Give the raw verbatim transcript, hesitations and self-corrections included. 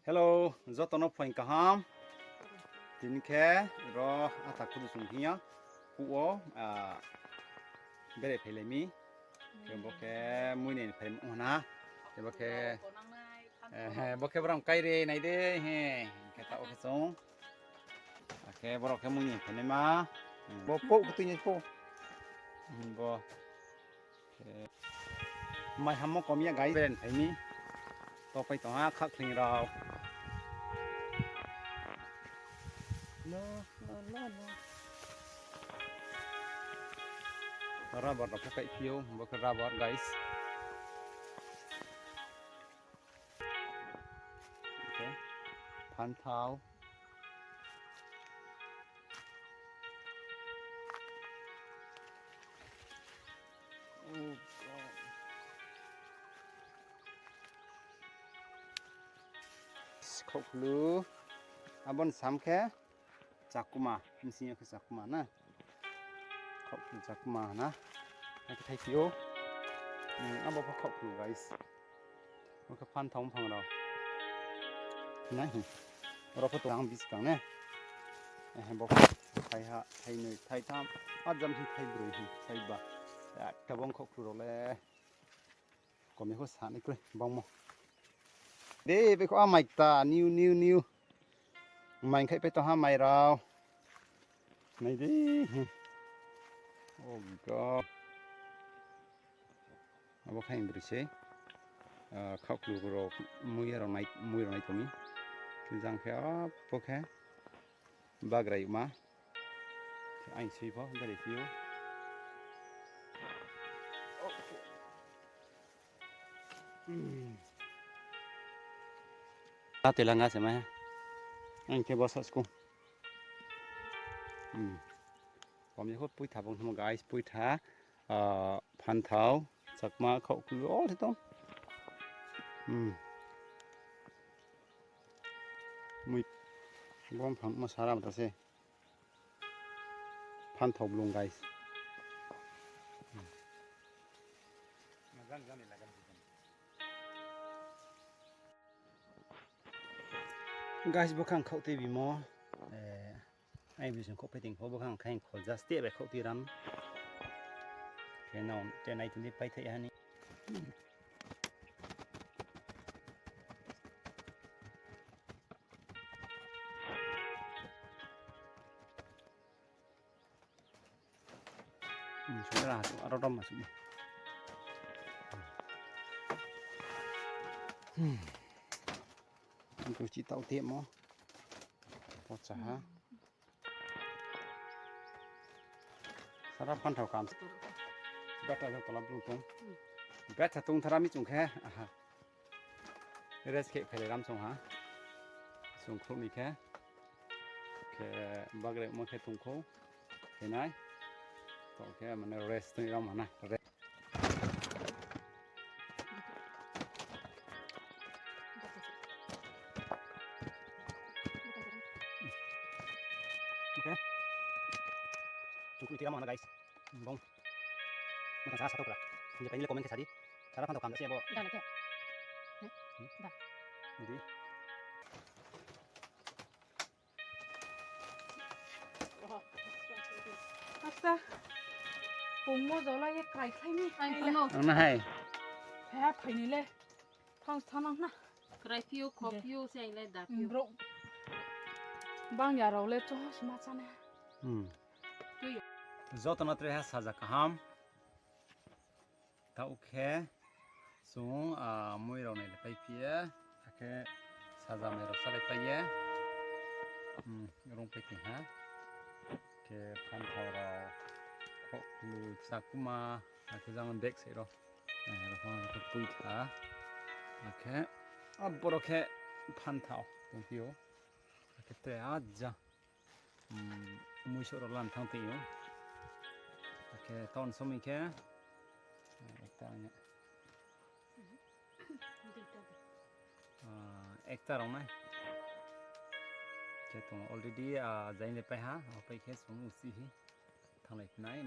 Hello, jotono phaing kaham. Tini khe ro ata khudu sung hiya kuo, ah, bere phailai mi. Khe bo khe mui ni phai mo na. Khe bo khe, eh, bo khe bram kai re nai de he. Khe ta o khe sung. Khe borok khe mui ni phai ma. Bo po khe tui ni po. Bo. Mai hammo kom ya guys, beren phaini. Topai tongha khakling rok. No, no, no, no. Rubber rok khe kai phio, bo khe rubber guys. Okay. Phanthao. Khoklu abon sam khe chakuma, msing khe chakuma na. Khoklu chakuma na. Hai khe thai phio. Hmm, abo khe khoklu guys. Bo khe phanthao buphang rok. Nai hi. Oro photo ang biskang ne. Eh, bo thai ha, thai nwi, thai tham, a jam hi thai brwi hi, thai ba. Ekta bong khoklu rok le. Komi kho sani kre bongmo. De, beko a mai ta, new, new, new. Mai khai pe to ha mai rao. Nai de. Oh God. Abo khai bri se. Ah, khaklu ro mui ro nai, mui ro nai tomi. Jang khe abo khe. Bagrai ma. Ain sui pho, bagrai sui o. Ta tela nga se ma. Ang khe bosa sku. Hmm. Kom ye khot puitha bong thamo guys, puitha, ah, phanthao, chakma, khoklu, all thai tong. Hmm. Mui bom phang ma sara mata se. Phanthao blung guys. Guys, bwkhang khok twi bimo. Eh, ai bising khok paiting kho bwkhang khaing khol just tei bai khok twi ram. Khe naon te nai tini pai thai hani. Hmm, sumera aro dom masuk ni. Hmm. Itu cita uti mo. Pocha ha. Sara phanthao kam. Beta jang tola blung tong. Beta tong thara mi chung khe. Aha. Rest khe phailai ram song ha. Song khulni khe. Khe bagre mo khe tong kho. Khe nai. To khe mane rest tong ram hana. Re- Okay. Chung khulni khe ram hana guys. Bong. Mata sa satu kra. Ini painile comment khe sadi. Sara phanthao kam se bo. Dale khe. Hmm? Da. Jadi. Asta. Pungmo jola ye kai khai ni. Ai, pungmo. Ang na hai. He phaini le. Thang thanang na. Krai phio, kho phio, se ai le da phio. Bro. Bang ya rao le cho sima chane. Hmm. Jotono tre ha saja kaham. Ta ukhe chwng, ah, mui rok nai le pai phiye, hakhe sajamai rok salai paiye, hmm, rung pai tong ha, khe phanthao rok, khoklu, chakuma, hakhe jang bag sai rok, eh, rok pui tha, hakhe, ah, borok khe phanthao tong phio, hakhe te ah, ja. Hmm, mui soro lan thang tio. Oke, ton somi khe. Ekta anya. Ah, ekta rong nai. Khe tong already, ah, jain le pai ha, o pai khe song usi hi. Thanglai nai.